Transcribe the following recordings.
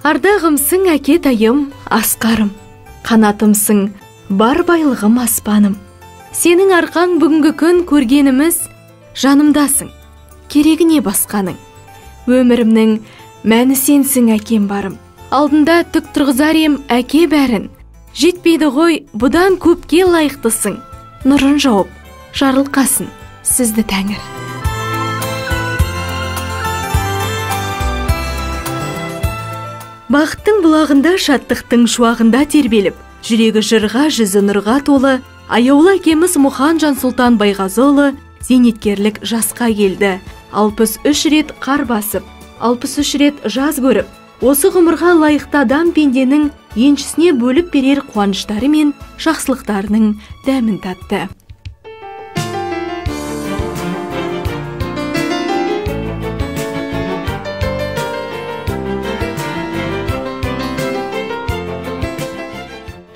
Ардағымсың әке тайым, асқарым, қанатымсың, бар байлығым аспаным. Сенің арқаң бүгінгі күн көргеніміз, жанымдасың, керегіне басқаның. Өмірімнің мәні сенсің, әкем барым. Алдында түк тұрғызар ем әке бәрін. Жетпейді ғой, бұдан көпке лайықтысың. Нұрын жауып, жарылқасын сізді тәңір. Бақыттың бұлағында, шаттықтың шуағында тербеліп, жүрегі жырға, жүзі нұрға толы, аяулы әкеміз Мұхан Жансұлтан Байғазыұлы зейнеткерлік жасқа келді. 63 рет қар басып, 63 рет жаз көріп, осы ғұмырға лайықты адам пенденің еншісіне бөліп берер қуаныштары мен жақсылықтарының дәмін татты.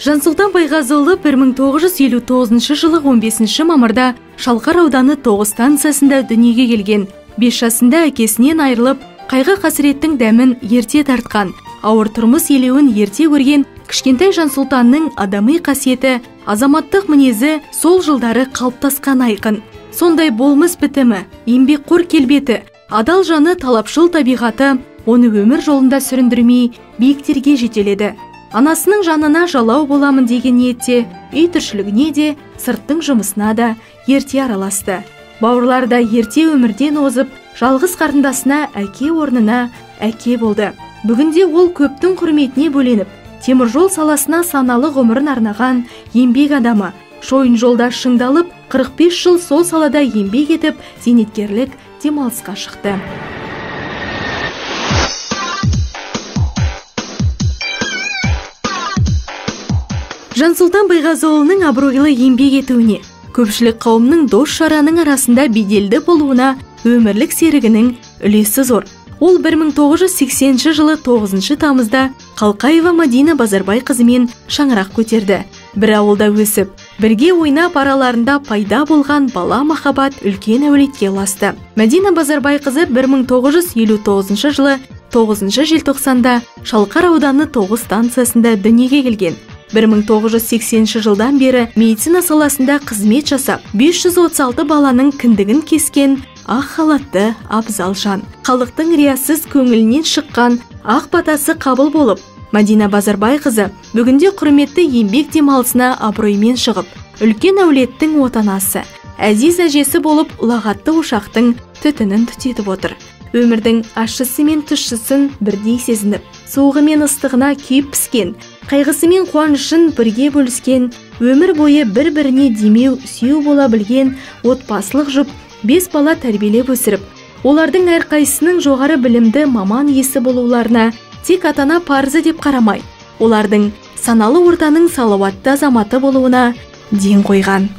Жансұлтан Байғазыұлы 1959 жылы 15 мамырда Шалқар ауданы 9 станциясында дүниеге келген. 5 жасында әкесінен айырылып, қайғы қасіреттің дәмін ерте тартқан, ауыр тұрмыс елеуін ерте көрген кішкентай Жансұлтанның адами қасиеті, азаматтық мінезі сол жылдары қалыптасқан айқын. Сондай болмыс бітімі, еңбекқор келбеті, адал жаны, талапшыл табиғаты оны өмір жолында сүріндірмей биіктерге жетеледі. Анасының жанына жалау боламын деген ниетте үй тіршілігіне де, сырттың жұмысына да ерте араласты. Бауырлар да ерте өмірден озып, жалғыз қарындасына әке орнына әке болды. Бүгінде ол көптің құрметіне бөленіп, теміржол саласына саналы ғұмырын арнаған еңбек адамы. Шойын жолда шыңдалып, 45 жыл сол салада еңбек етіп, зейнеткерлік демалысқа шықты. Жансұлтан Байғазыұлының абыройлы еңбек етуіне, көпшілік қауымның дос жараның арасында беделді болуына өмірлік серігінің үлесі зор. Ол 1980 жылы 9 тамызда Қалқаева Мадина Базарбайқызымен шаңырақ көтерді. Бір ауылда өсіп, бірге ойнап араларында пайда болған бала махаббат үлкен әулетке ұласты. Мадина Базарбайқызы 1959 жылы 9 желтоқсанда Шалқар ауданы 9 станциясында дүниеге келген. 1980 жылдан бері медицина саласында қызмет жасап, 536 баланың кіндігін кескен ақ халатты абзал жан. Халықтың риясыз көңілінен шыққан ақ батасы қабыл болып, Мадина Базарбайқызы бүгінде құрметті еңбек демалысына абыроймен шығып, үлкен әулеттің отанасы, әзиз әжесі болып ұлағатты ошақтың түтінін түтетіп отыр. Өмірдің ащысы мен тұщысын бірдей сезініп, суығы мен ыстығына күйіп піскен, қайғысы мен қуанышын бірге бөліскен, өмір бойы бір-біріне демеу, сүйеу бола білген отбасылық жұп 5 бала тәрбиелеп өсіріп, олардың әрқайсысының жоғары білімді маман иесі болуларына тек ата-ана парызы деп қарамай, олардың саналы ортаның салауатты азаматы болуына ден қойған.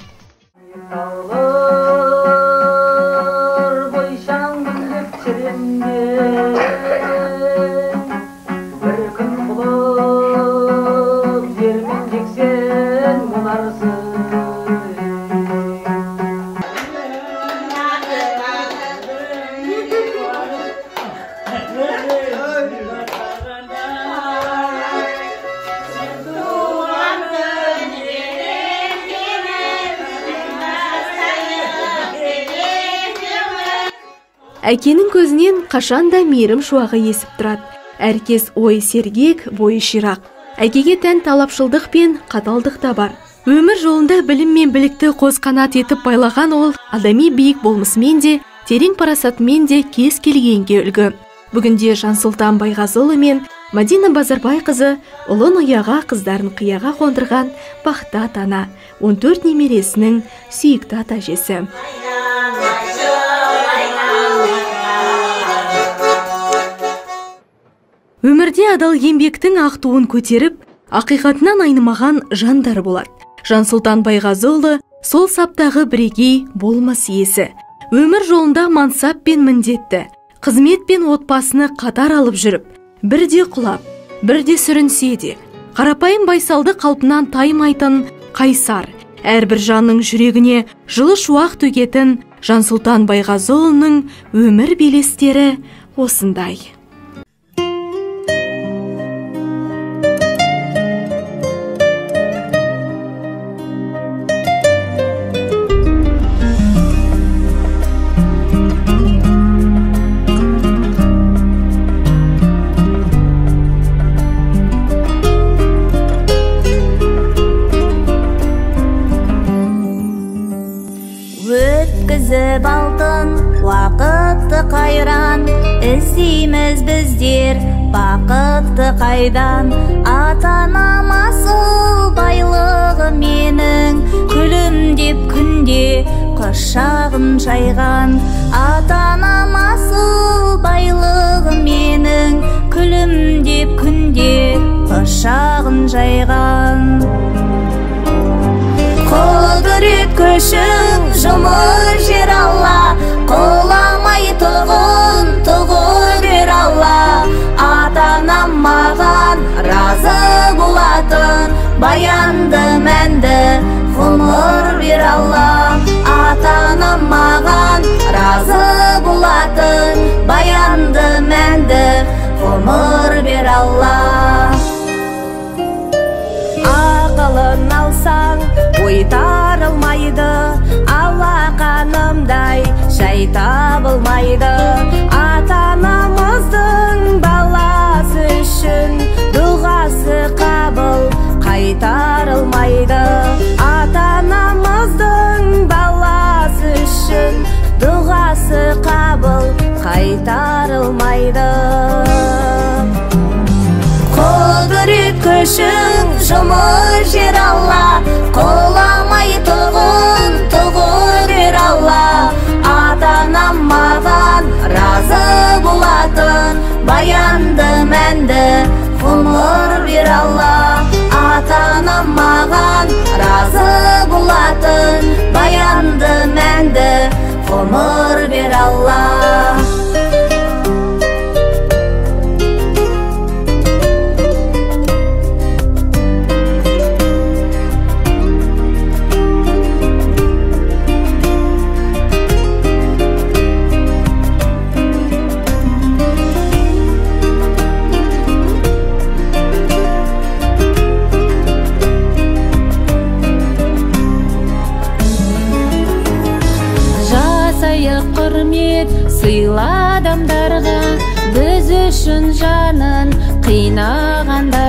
Әкенің көзінен қашанда мейірім шуағы есіп тұрады. Әркез ой сергек, бойы ширақ. Әкеге тән талапшылдық пен қаталдық та бар. Өмір жолында білім мен білікті қос қанат етіп байлаған ол адами биік болмысымен де, терең парасатымен де кез келгенге үлгі. Бүгінде Жансұлтан Байғазыұлы мен Мадина Базарбайқызы ұлын ұяға, қыздарын қияға қондырған бақытты ата-ана, 14 немересінің сүйікті ата әжесі. Өмірде адал еңбектің ақ туын көтеріп, ақиқатынан айнымаған жандар болады. Жансұлтан Байғазыұлы сол саптағы бірегей болмыс иесі. Өмір жолында мансап пен міндетті, қызмет пен отбасыны қатар алып жүріп, бірде құлап, бірде сүрінсе де, қарапайым байсалды қалпынан таймайтын қайсар, әрбір жанның жүрегіне жылы шуақ төгетін Жансұлтан Байғазыұлының өмір белестері осындай. Өткізіп алтын уақытты қайран, іздейміз біздер бақытты қайдан. Ата-анам асыл байлығы менің, күлімдеп күнде құшағын жайған. Ата-анам асыл байлығы менің, күлімдеп күнде құшағын жайған. Құдірет күшің жұмыр жер Алла, құламай тұғын тұғыр бер Алла. Ата-анам маған разы болатын, баянды мәнді ғұмыр бер Алла. Ата-анам маған разы болатын, баянды мәнді ғұмыр бер Алла. Ақылын алсаң ой тарылмайды, алақанымдай жай табылмайды. Ата-анамыздың баласы үшін дұғасы қабыл қайтарылмайды. Ата-анамыздың баласы үшін дұғасы қабыл қайтарылмайды. Құдірет күшің жұмыр жер Алла, құламай тұғын тұғыр бер Алла. Ата-анам маған разы болатын, баянды мәнді ғұмыр бер Алла. Ата-анам маған разы болатын, баянды мәнді ғұмыр бер Алла. Құрмет сыйла адамдарға, біз үшін жанын қинағандарға.